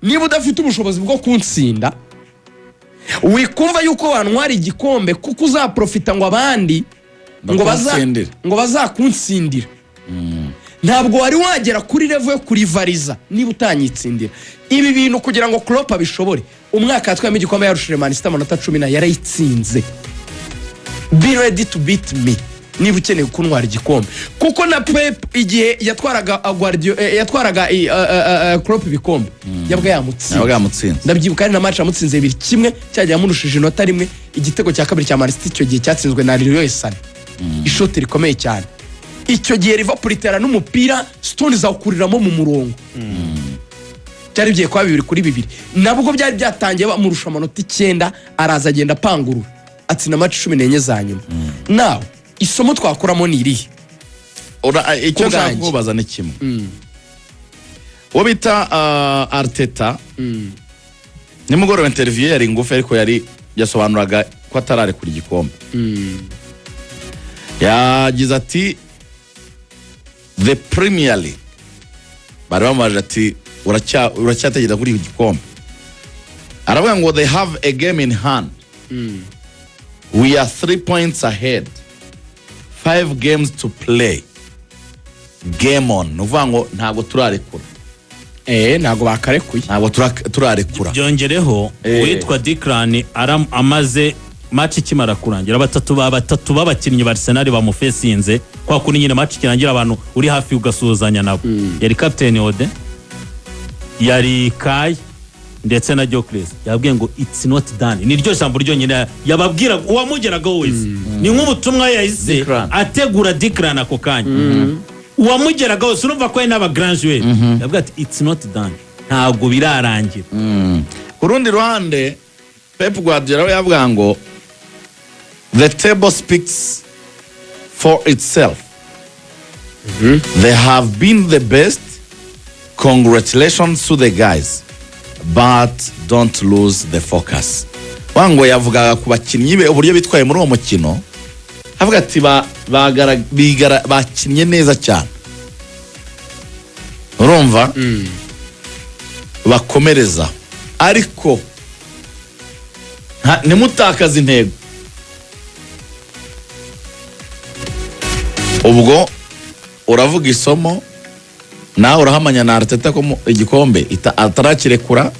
Niba udafite ubushobozi bwo kuntsinda, wikumva yuko wantwara igikombe, kuko uzaprofita ngo abandi ngo baza Bakunsindire. ngo bazakunsindira. Ntabwo wari wagera kuri level yo kurivariza niba utanyitsindira. Ibi bintu kugira ngo Klopp abishobore, umwaka yatwayemo igikombe yarushije Man City amanota 10 na yarayitsinze. Be ready to beat me niba ukeneye kuntwara igikombe, kuko na Pep igihe yatwaraga yatwaraga Klopp ibikombe yabwa yamutsinze. Yabaga yamutsinze. Ndabyibuka ari na match yamutsinze 2-1, cyagiye amurushije inota rimwe. Igitego cya kabiri cya Man City icyo gihe cyatsinzwe na Leroy Sané, ishoti rikomeye cyane. Icyo gihe Liverpool itera n'umupira, Stones awukuriramo mu murongo, byari bigiye kuba 2-2. Nabwo byari byatangiye bamurusha amanota 9, araza agenda apangurura, atsinda match 14 za nyuma. Nawe isomo twakuramo ni irihe? Icyo nshaka Kubwanjye. kubaza ni kimwe. Uwo bita Arteta, nimugoroba interview ye yari ngufi, ariko yari yasobanuraga ko atararekura igikombe. Yagize ati "The Premier League", bari bamubajije ati "Uracyategereza kuri iki gikombe?" Aravuga ngo "They have a game in hand. We are 3 points ahead, five games to play. Game on." Ni ukuvuga ngo ntabwo turarekura. Ntabwo bakarekuye. Ntabwo turarekura. Byongereho, uwitwa Declan amaze match ikimara kurangira, batatu ba batatu b'abakinnyi ba Arsenal bamufesinze kwa kundi nyine match ikirangira abantu uri hafi ugasuhuzanya nabo. Yari kapiteni Ode, yari Kai ndetse na Gyökeres. Yabwiye ngo "It's not done." Niryo jambo ryonyine yababwira uwamugeragaho wese. Ni nk'ubutumwa yahise Declan. ategura Declan ako kanya. Uwamugeragaho wese, urumva ko ari n'aba grand joueur, yabwiye ati "It's not done, ntabwo birarangira." Ku rundi ruhande, Pep Guardiola we yavuga ngo "The table speaks for itself. They have been the best. Congratulations to the guys, but don't lose the focus." Wa ngo yavugaga ku bakinnyi be, uburyo bitwaye muri uwo mukino, avuga ati bakinnye neza cyane, urumva bakomereza, ariko ntimutakaze intego. Ubwo uravuga isomo, nawe urahamanya na Arteta ko igikombe atarakirekura,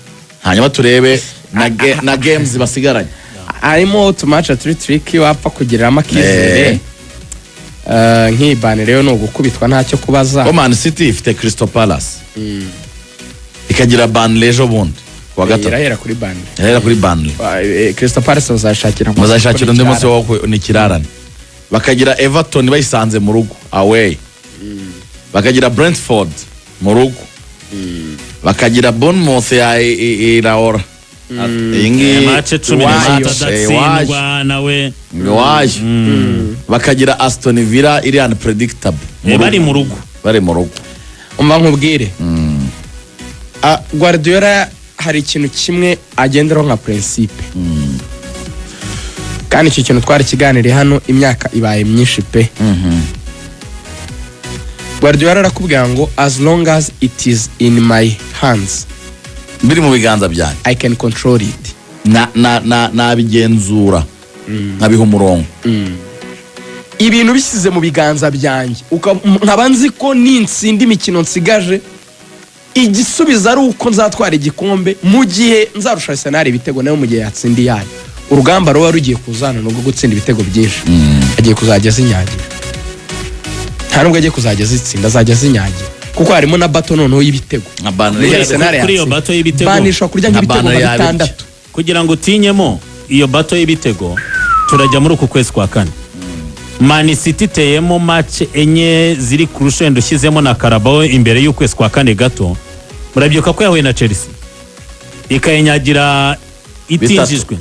hanyuma turebe na games basigaranye. Harimo utumatch turi tricky wapfa kugiriramo akizere. Nk'iyi Burnley rero ni ugukubitwa, ntacyo kubaza. Ko Man City ifite Crystal Palace, ikagira Burnley ejo bundi kuwa gatatu. Irahera kuri Burnley. Irahera kuri Burnley. Crystal Palace bazashakira Muzashakira undi munsi wo ni ikirarane. Bakagira Everton bayisanze mu rugo, away, bakagira Brentford mu rugo, bakagira Bournemouth ya Iraola iyi ngiyi. Match cumi Iwayo. n'eshatu adatsindwa nawe. Iwayo. Bakagira Aston Villa iri unpredictable mu Bari rugo. mu rugo. Bari mu rugo. Umva nkubwire. Guardiola hari ikintu kimwe agenderaho nka principe, kandi icyo kintu twari kiganiriye hano imyaka ibaye myinshi pe. Guardiola arakubwira ngo "As long as it is in my hands", biri mu biganza byanjye, "I can control it." Na nabigenzura nkabiha umurongo. Ibintu bisize mu biganza byanjye, nkaba nzi ko nintsinda imikino nsigaje, igisubizo ari uko nzatwara igikombe mu gihe nzarusha Arsenal ibitego, nayo mu gihe yatsinda iyayo. Urugamba ruba rugiye kuzana nubwo gutsinda ibitego byinshi, agiye kuzajya azinyagira. Nta nubwo agiye kuzajya azitsinda, azajya azinyagira, kuko harimo na battle noneho y'ibitego. Nka Burnley. Muri Arsenal Kuri iyo yatsinda. battle y'ibitego. Burnley ishobora kurya Nka nk'ibitego Burnley nka yabirya. bitandatu. Kugira ngo utinyemo iyo battle y'ibitego, turajya muri uku kwezi kwa kane. Man City iteyemo match enye ziri kurusha, wenda ushyizemo na Carabao imbere y'ukwezi kwa kane gato. Murabyibuka ko yahuye na Chelsea ikayinyagira itinjijwe.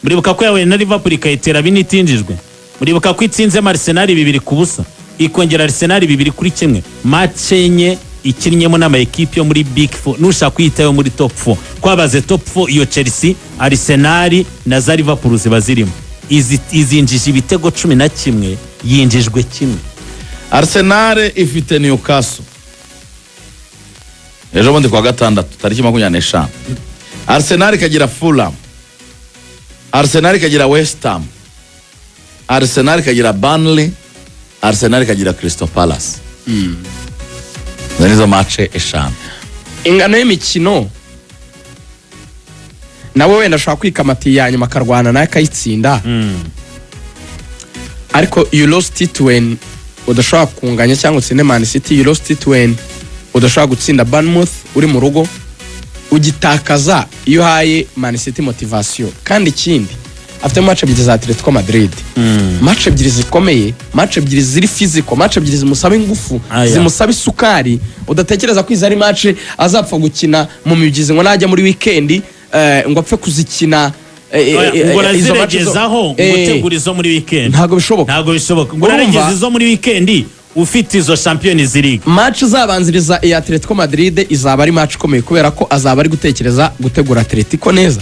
Muribuka ko yahuye na Liverpool ikayitera bine itinjijwe. Muribuka ko itsinzemo Arsenal 2-0, ikongera Arsenal 2-1. Match enye ikinnyemo n'ama ekipi yo muri big four, nushaka kuyita yo muri top four, kwabaze top four, iyo Chelsea, Arsenal na za Liverpool ziba zirimo. Izinjije ibitego 11, yinjijwe kimwe. Arsenal ifite Newcastle. Ejo bundi kuwa gatandatu, tariki 25, Arsenal ikagira Fulham, Arsenal ikagira West Ham, Arsenal ikagira Burnley, Arsenal ikagira Crystal Palace. Izo nizo match 5. Ingano y'imikino, nawe wenda ashobora kwikamata iya nyuma akarwana nawe akayitsinda, ariko you lost it when udashobora kunganya cyangwa utsinde Man City. You lost it when udashobora gutsinda Bournemouth uri mu rugo. Ugitakaza iyo uhaye Man City motivation. Kandi ikindi, afite match ebyiri za Atletico Madrid, match ebyiri zikomeye, match ebyiri ziri physical, match ebyiri zimusaba ingufu, Aya. zimusaba isukari. Udatekereza ko izi ari match azapfa gukina mu mibyizi, ngo najya muri weekend ngo apfe kuzikina Oya, ngo izo match uraziregezaho ngo utegura izo muri weekend. Ntabwo bishoboka. Ntabwo bishoboka ngo Urumva? uraregeza izo muri weekend ufite izo Champions League. Match izabanziriza iya Atletico Madrid izaba ari match ikomeye, kubera ko azaba ari gutekereza gutegura Atletico neza.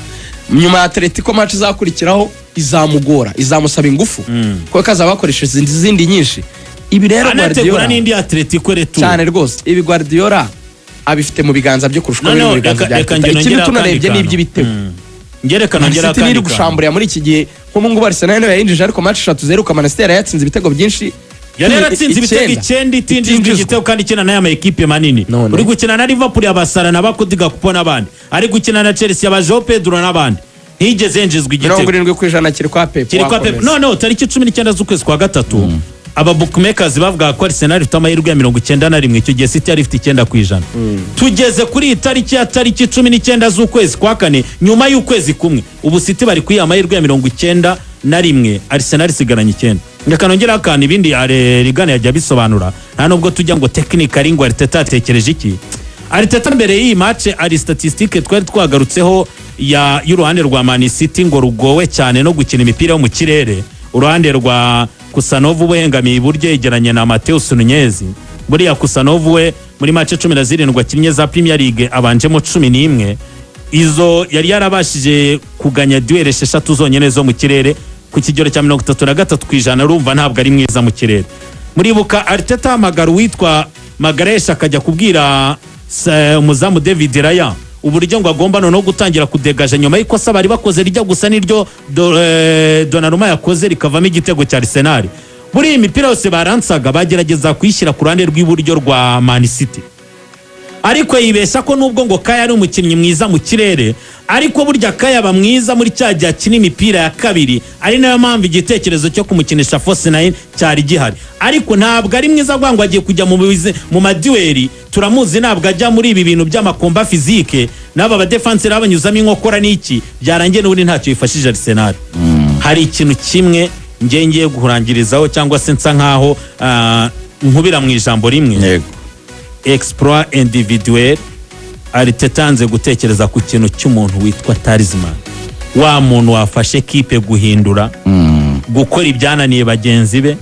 Nyuma ya Atletico, match izakurikiraho izamugora, izamusaba ingufu, kuko azaba yakoresheje izindi nyinshi. Ibi rero anategura Guardiola n'indi Atletico retour. Cyane rwose, ibi Guardiola abifite mu biganza bye kurusha uko biri mu Noneho biganza reka bya reka Arteta. njye Ikindi nongere tunarebye akandi ni kantu. iby'ibitego. Ngereka Man nongere City ntiri akandi kantu. gushamburira muri iki gihe. Nk'ubu ngubu Arsenal niyo yayinjije, ariko match eshatu ziheruka Man City yarayatsinze ibitego byinshi. Yari yaratsinze ibitego 9. 9 itinjijwe Itinjizwa. igitego, kandi ikina n'aya ma ekipe manini. None. Uri gukina na Liverpool y'abasara na Bakudi Gakupo n'abandi, ari gukina na Chelsea y'aba Joao Pedro n'abandi, ntiyigeze yinjizwa mirongo igitego. irindwi ku ijana kiri kwa Pep. Kiri kwa Pep. Wakomeza. Noneho tariki 19 z'ukwezi kwa gatatu, aba bookmakers bavuga ko Arsenal ifite amahirwe ya 91. Icyo gihe City yari ifite 9%. Tugeze kuri iyi tariki ya tariki 19 z'ukwezi kwa kane, nyuma y'ukwezi kumwe, ubu City bari kuyiha amahirwe ya 91, Arsenal isigaranye 9. Reka nongeraho akantu, ibindi Rigana yajya abisobanura. Nta nubwo tujya ngo technical, ngo Arteta yatekereje iki. Arteta mbere y'iyi match ari statistique twari twagarutseho ya y'uruhande rwa Man City, ngo rugowe cyane no gukina imipira yo mu kirere. Uruhande rwa Khusanov uba iburyo yegeranye na Matheus Nunez. Buriya Khusanov we muri match 17 akinnye za Premier League abanjemo 11. Izo yari yarabashije kuganya duel 6 zonyine zo mu kirere, ku kigero cya 33%. Urumva ntabwo ari mwiza mu kirere. Muribuka Arteta ahamagara uwitwa Magalhães akajya kubwira umuzamu David Raya uburyo ngo agomba noneho gutangira kudegaja nyuma y'ikosa bari bakoze rijya gusa n'iryo Donnarumma yakoze rikavamo igitego cya Arsenal. Buriya imipira yose baransaga bagerageza kuyishyira ku ruhande rw'iburyo rwa Man City, ariko yibeshya ko nubwo ngo Kaya ari umukinnyi mwiza mu kirere, ariko burya Kaya aba mwiza muri cya gihe akina imipira ya kabiri, ari nayo mpamvu igitekerezo cyo kumukinisha false nine cyari gihari. Ariko ntabwo ari mwiza avuga ngo agiye kujya mu ma duel. Turamuzi, ntabwo ajya muri ibi bintu by'ama combat physique n'aba badefanseri babanyuzamo inkokora n'iki, byarangiye n'ubundi ntacyo bifashije Arsenal. Hari ikintu kimwe ngiye ngiye kurangirizaho, cyangwa se nsa nkaho nkubira mu ijambo rimwe. Exploit individuel, Arteta yanze gutekereza ku kintu cy'umuntu witwa talisman, wa muntu wafashe kipe guhindura, gukora ibyananiye bagenzi be,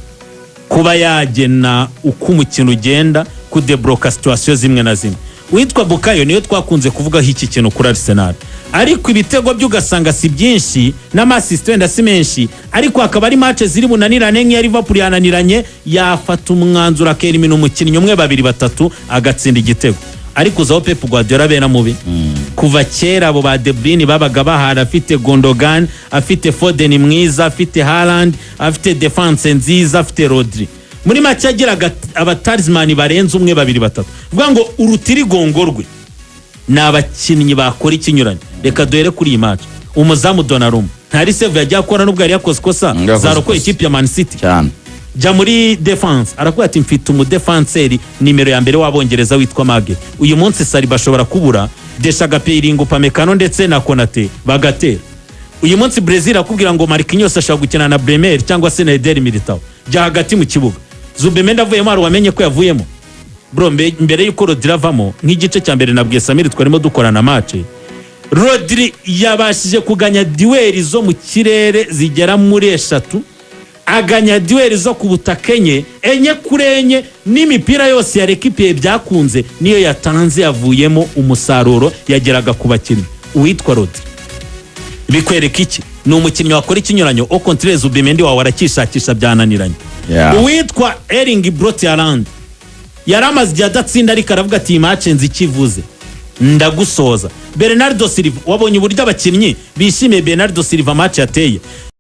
kuba yagena uko umukino ugenda, kudebloka situation zimwe na zimwe. Witwa Bukayo niyo twakunze kuvugaho iki kintu kuri Arsenal, ariko ibitego byo ugasanga si byinshi n'ama assist wenda si menshi, ariko hakaba ari match ziri bunanirane nk'iya Liverpool yananiranye, yafata umwanzuro akerimina umukinnyi umwe, babiri, batatu, agatsinda igitego. Ariko uzaho Pep Guardiola abera mubi, kuva kera abo ba De Bruyne babaga bahari, afite Gundogan, afite Foden mwiza, afite Haaland, afite defense nziza, afite Rodri, muri make agiraga aba talisman barenze umwe, babiri, batatu. Vuga ngo urutirigongo rwe ni abakinnyi bakora ikinyuranye. Reka duhere kuri iyi match. Umuzamu Donnarumma ntari save yagiye akora, nubwo yari yakoze ikosa Yakoze zarokoye ikosa. ikipe ya Man City. Cyane. Jya muri defense, aravuga ati mfite umudefanseri nimero ya mbere w'Abongereza witwa Mage. Uyu munsi Saliba ashobora kubura, Desha agapeiringa Upamecano ndetse na Konate bagatera. Uyu munsi Brazil akubwira ngo Marquinhos ashobora gukina na Bremer cyangwa se na Eder Militao. Jya hagati mu kibuga, Zubimendi avuyemo, hari uwamenye ko yavuyemo bro. Mbere y'uko Rodri avamo, nk'igice cya mbere nabwiye Samiri twarimo dukorana match, Rodri yabashije kuganya duel zo mu kirere zigera muri eshatu, aganya duel zo ku butaka enye, 4 kuri 4, n'imipira yose ya rekipiye byakunze niyo yatanze yavuyemo umusaruro, yageraga ku bakinnyi. Uwitwa Rodri bikwereka iki? Ni umukinnyi wakora ikinyuranyo. Au contraire, Zubimendi wawe arakishakisha byananiranye. Uwitwa Erling Braut Haaland yari amaze igihe adatsinda, ariko aravuga ati iyi match nzi ikivuze. Ndagusoza. Bernardo Silva, wabonye uburyo abakinnyi bishimiye Bernardo Silva match yateye.